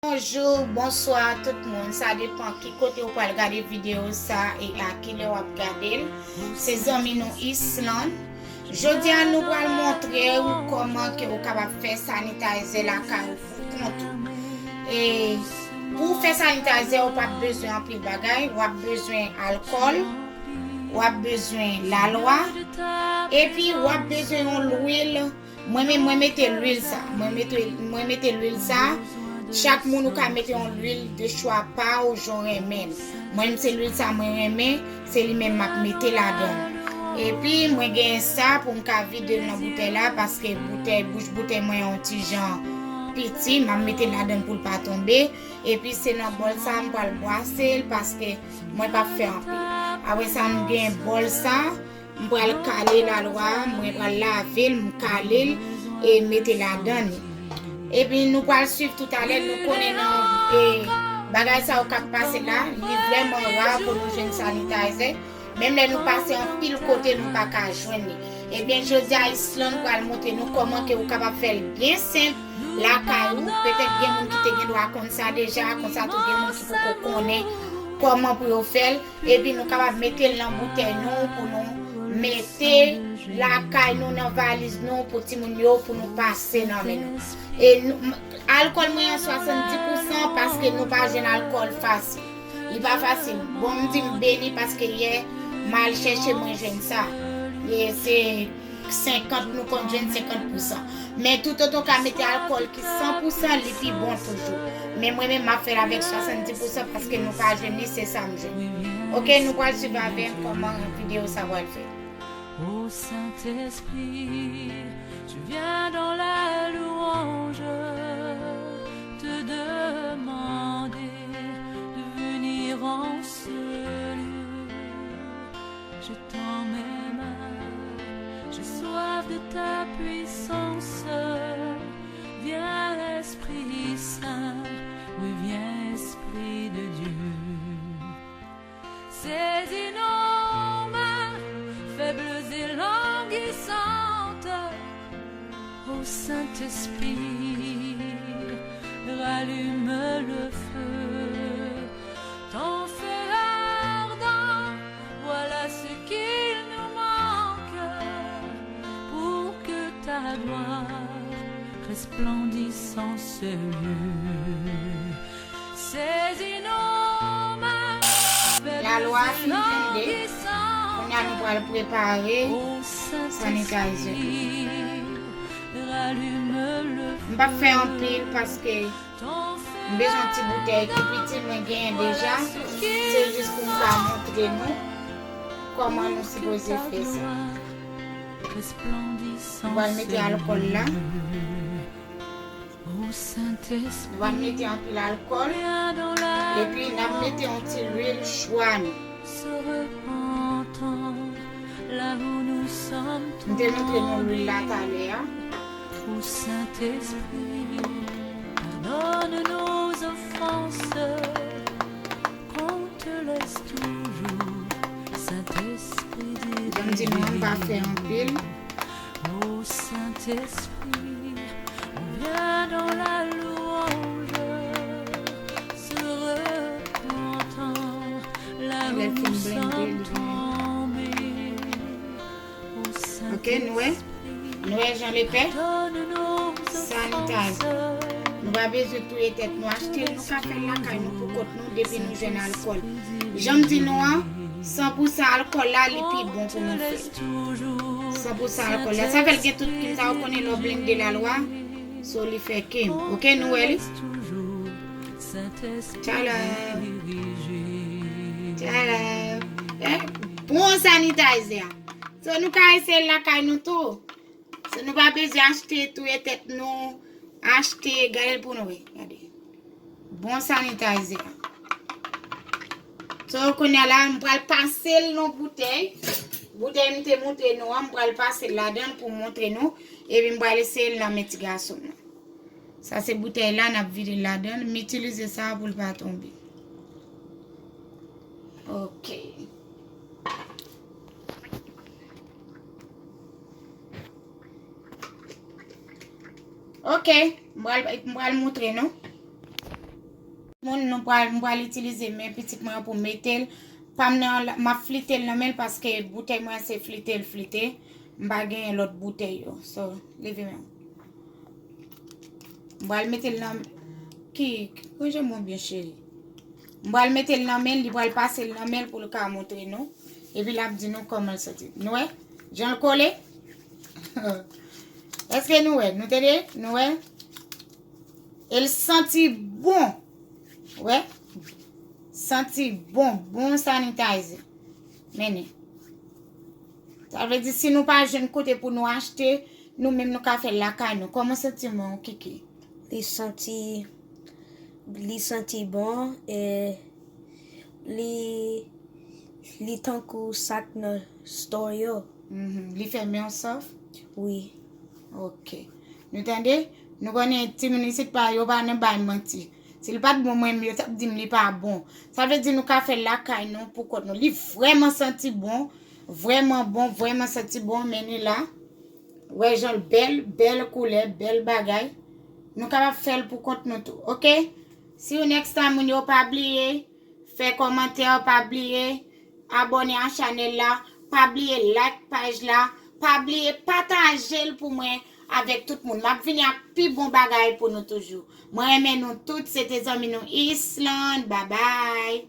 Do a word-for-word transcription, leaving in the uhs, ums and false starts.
Bonjou, bonswa tout moun. Sa depan ki kote ou pral gade videyo sa e a ki lè w ap gade l. Se zanmi nou Islan. Jodi a nou pral montre w kòman ke ou kapab fè sanitizer lakay ou pou kont ou. E pou w fè sanitizer, ou p ap bezwen anpil bagay. W ap bezwen alkòl, w ap bezwen lalwa, epi w ap bezwen yon lwil. Mwen menm, mwen mete lwil sa. Mwen mete, mwen mete lwil sa. Chak moun ou ka mete yon lwil de chwa pa ou jan w renmen l. Mwen menm se lwil sa mwen renmen, se li menm m ap mete ladan l. Epi mwen gen sa pou m ka vide l nan boutèy la, paske boutèy, bouch boutèy mwen yon ti jan piti, m ap mete l ladan l pou l pa tonbe. Epi se nan bòl sa m pral bwase l, paske mwen p ap fè anpil. Apre sa, m gen bòl sa, m pral kale lalwa, mwen pral lave l, m kale l, e mete ladan li. Epi nou pral swiv toutalè, nou konnen nan, e, bagay sa yo k ap pase la, li vrèman ra pou nou jwenn sanitizer. Menm lè nou pase anpil kote, nou pa ka jwenn li. Ebyen, jodi a, Islan pral montre nou kòman ke ou kapab fè l byen senp lakay ou. Petèt gen moun ki te gen dwa konn sa deja, konsa tou gen moun ki poko konnen kòman pou yo fè l. Epi nou kapab mete l nan boutèy nou pou nou mete lakay nou, nan valiz nou, pou timoun yo, pou nou pase nan men nou. E nou, m- alkòl mwen an swasanndis pousan paske nou pa jwenn alkòl fasil. Li pa fasil. Bon, m di m beni paske yè m al chèche, mwen jwenn sa. E se senkant, nou konn jwenn senkant pousan. Men toutotan w ka mete alkòl ki san pousan, li pi bon toujou. Men mwen menm, m ap fè l avèk swasanndis pousan paske nou pa jwenn li, se sa m jwenn. Oke, nou pral swiv avè m kòman videyo sa pral fèt. Ô Saint-Esprit, je viens dans la louange te demander de venir en ce lieu. Je tends mes mains, j'ai soif de ta puissance. Viens, Esprit Saint, oui, viens, Esprit de Dieu. Saisis nos mains, faibles et languissantes. Ô Saint-Esprit, rallume le feu. Ton feu ardent, voilà ce qu'il nous manque pour que ta gloire resplendisse en ce lieu. Saisis nos mains, faibles et languissantes. Lalwa fin vennde. Kounye a nou pral prepare sanitizer. M p ap fè anpil paske m bezwen yon ti boutèy ki piti, mwen genyen deja. Se jis pou m ka montre nou kòman nou sipoze fè sa. Nou pral mete alkòl la. Nou pral mete anpil alkòl. Epi n ap mete yon ti lwil chwa nou. M te montre nou lwil la talè a. Ô Saint-Esprit, pardonne nos offenses, qu'on te laisse toujours, Saint-Esprit divin. Jan m di nou an, m pa fè anpil. Ô Saint-Esprit, on vient dans la louange, se repentant, là où nous sommes tombés. Ô Saint-Esprit, pardonne nos offenses. Ok, nou wè? Nou wè jan l epè? Sanitizer. Nou pa bezwen touye tèt nou, achte l, nou ka fè l lakay nou pou kont nou depi nou jwenn alkòl. Jan m di nou an, san pousan alkòl la, li pi bon pou nou fè. San pousan alkòl la. Sa fè l gen tout krim sa, ou konnen lè w blende lalwa, so li fè krim. Ok, nou wè li? Tchala. Tchala. Eh, bon sanitizer. So nou ka eseye l lakay nou tou. So nou pa bezwen achte touye tèt nou, achte, gade l pou nou wè, gade. Bon sanitizer. So kounye a la, m pral pase l nan boutèy. Boutèy m te montre nou an, m pral pase l ladan l pou montre nou. Epi m pral eseye l nan men ti gason m nan. Sa se boutèy la, n ap vide l ladan l. M itilize sa pou l pa tonbe. Ok. Ok, m pral, m pral montre nou. Nou pral, m pral itilize men pitit mwen an pou mete l. Pa m nan, m ap flite l nan men l paske boutèy mwen se flite l flite. M pa genyen lòt boutèy yo. So, leve men w. M pral mete l nan, ki, ki ranje mwen byen cheri. M pral mete l nan men l, li pral pase l nan men l pou l ka montre nou. Epi l ap di nou kòman l santi. Nou wè? Jan l kole? Èske nou wè? Nou tande? Nou wè? E l santi bon. Wè? Santi bon. Bon sanitizer. Mennen. Sa vle di si nou pa jwenn kote pou nou achte, nou menm nou ka fè l lakay nou. Kòman santi mwen, Kiki? Li santi, li santi bon e li, li tankou sa k nan store yo. Mhm. Li fè men w sof? Wi. Ok. Nou tande? Nou konnen timoun isit pa, yo pa nan bay manti. Si l pa t bon, mwen menm yo t ap di m li pa bon. Sa vle di nou ka fè l lakay nou pou kont nou. Li vrèman santi bon. Vrèman bon, vrèman santi bon. Men li la. Wè jan l bèl, bèl koulè, bèl bagay. Nou kapab fè l pou kont nou tou, ok? See you next time, moun yo, pa bliye fè kòmantè, pa bliye abòne a chanèl la, pa bliye like paj la, pa bliye pataje l pou mwen avèk tout moun. M ap vini ak pi bon bagay pou nou toujou. Mwen renmen nou tout, se te zanmi nou Island. Babay!